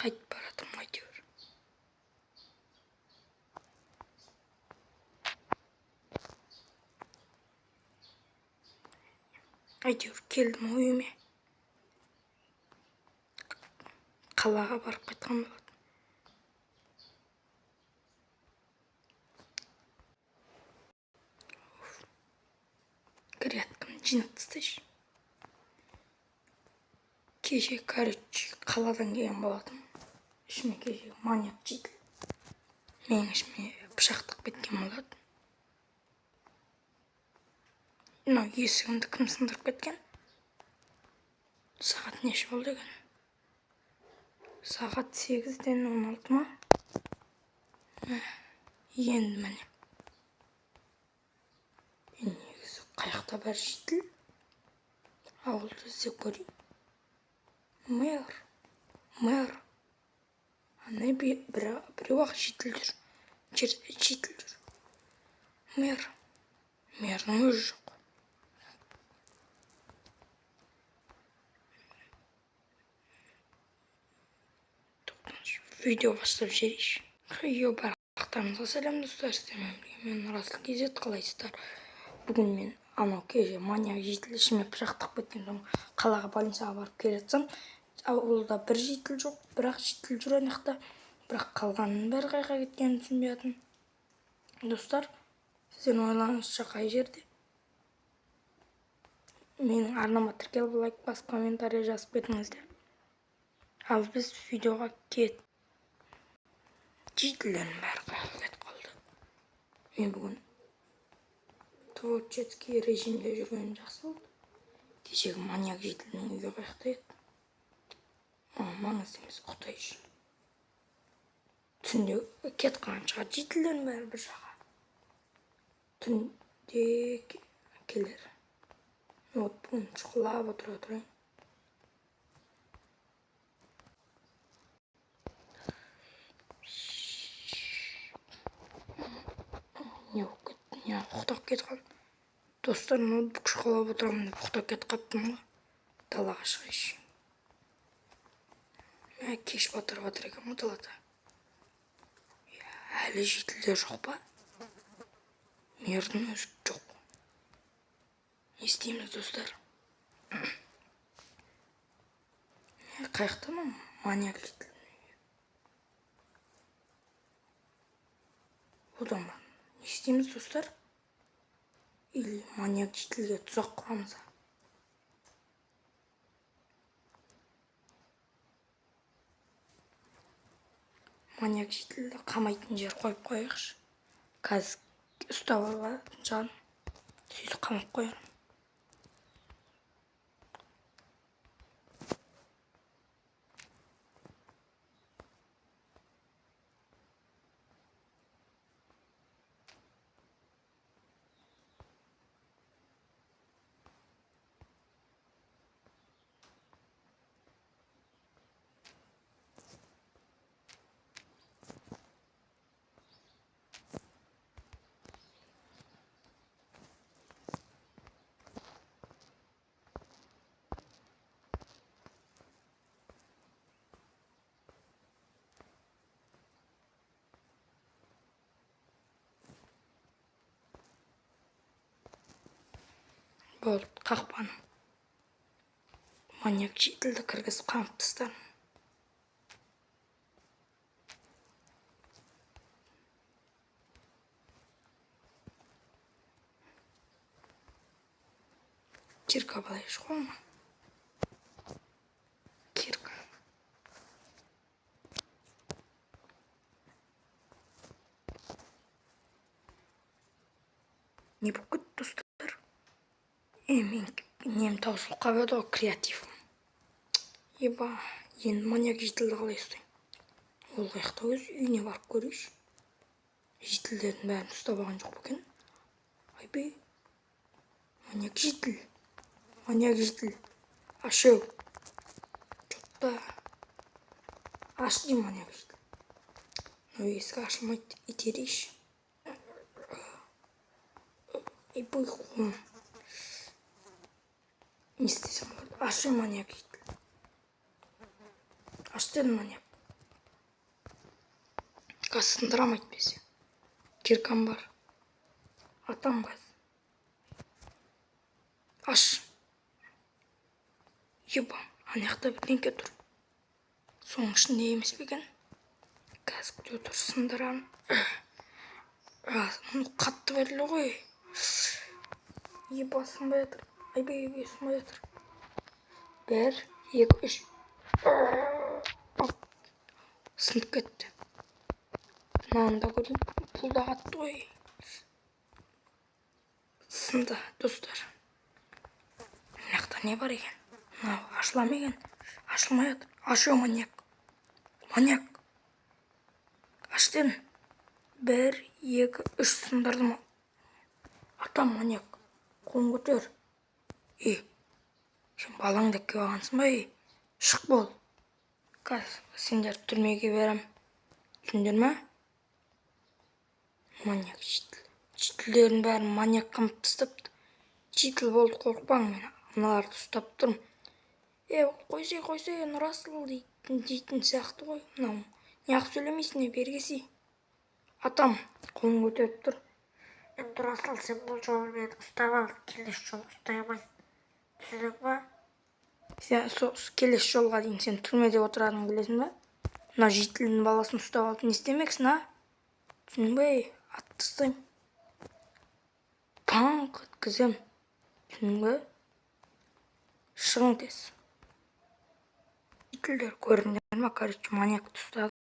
Қайтып бара жатырмын әйтеуір. Әйтеуір келдім үйіме. Қалаға барып қайтқан болатын. Грядкамды жинап тастайыншы. Кеше, короче, қаладан келген болатынмын. Ішіме кеше маньяк житель. Менің ішіме пышақ тығып кеткен болатын. Мынау есігімді кім сындырып кеткен? Сағат неше болды екен? Сағат 8:16 ма? Енді міне. Негізі қаяқта бәрі житель? Ауылды іздеп көрейін. Мэр, мэр. Ана біреу-ақ житель жүр. Житель жүр. Мэр. Мэрдің өзі жоқ. Тоқтаңызшы, видео бастап жіберейінші. Хайо, барлықтарыңызға сәлем, достар. Сіздермен бірге мен, Расыл KZ. Қалайсыздар? Бүгін мен анау кеше маньяк житель ішіме пышақ тығып кеткен соң қалаға больницаға барып келе жатсам, ауылда бір житель жоқ, бірақ житель жүр ана жақта. Бірақ қалғанының бәрі қайда кеткенін түсінбей жатырмын. Достар, сіздердің ойларыңызша қай жерде? Менің арнама тіркеліп, лайк басып, комментарий жазып кетіңіздер. Ал біз видеоға кет. Жительдердің бәрі қайда кетіп қалды? Мен бүгін творческий режимде жүргенім жақсы болды. Кешегі маньяк жительдің үйі қаяқта еді? Маған маңызды емес, ұйықтайыншы. Түнде кетіп қалған шығар жительдердің бәрі бір жаққа. Түнде келер. Ноутбугын шұқылап отыра тұрайын. Не болып кетті? Не, ұйықтап кетіп қалдым. Достар, ноутбук шұқылап отырамын деп ұйықтап кетіп қалыптым ғой. Далаға шығайыншы. Мә, кеш батырып жатыр екен ғой далада. Әлі жительдер жоқ па? Мэрдің өзі жоқ. Не істейміз, достар? Қаяқта мынау маньяк житель? Одан ба? Не істейміз, достар? Или маньяк жительге тұзақ құрамыз ба? Маньяк жительді қамайтын жер қойып қояйықшы. Қазір ұстап алатын шығармын. Сөйтіп қамап қоярмын. Болды, қақпаны. Маньяк жительді кіргізіп қамап тастадым. Кирка былай шыға ма? Кирка. Не болып кетті, достар? Мен нем таусылып қалып еді ғой, креативім. Еба, енді маньяк жительді қалай ұстаймын? Ол қаяқта өзі? Үйіне барып көрейінші. Жительдердің бәрін ұстап алған жоқ па екен? Айбей. Маньяк житель. Маньяк житель. Ашеу. Чё-то. Аш деймін, маньяк житель. Мынау есік ашылмайды, итерейінші. Айбей, қолым. Не істесем болады? Ашы, маньяк житель. Аш дедім, маньяк. Қазір сындырамын әйтпесе. Киркам бар. Атам қазір. Аш. Еба, ана жақта бірдеңке тұр. Соның ішінде емес пе екен? Қазір, күте тұр, сындырамын. Мынау қатты берілі ғой. Еба, сынбай жатыр. Айбай, айбай, сынбай жатыр. Бір, екі, үш. Оп. Сынып кетті. Мынаны да көрейін. Бұл да қатты ғой. Сынды, достар. Мына жақта не бар екен? Мынау ашыла ма екен? Ашылмай жатыр. Аш, маньяк. Маньяк. Аш дедім. Бір, екі, үш, сындырдым. Атам, маньяк. Қолын көтер. Ей, сен балаңды әкеліп алғансың ба, ей? Шық бол. Қазір сендерді түрмеге берем. Түсіндіңдер ма? Маньяк житель. Жительдердің бәрін маньяк қамап тастапты. Житель болды, қорықпаң, мен мыналарды ұстап тұрмын. Е, қойсай, қойсай, Нұрасыл дейтін сияқты ғой мынау. Неғып сөйлемейсің, не, бері келсей. Атам, қолын көтеріп тұр. Нұрасыл, сен бұл жолы мені ұстап ал, келесі жолы ұстай алмайсың. Түсіндің ба? Сен сол келесі жолға дейін сен түрмеде отыратынын білесің ба? Мына жительдің баласын ұстап алып не істемексің, а? Түсіндің ба, ей? Атып тастаймын. Паңқ еткізем. Түсіндің ба? Шығың тез. Жительдер, көрдіңдер ма, короче, маньякты ұстадым.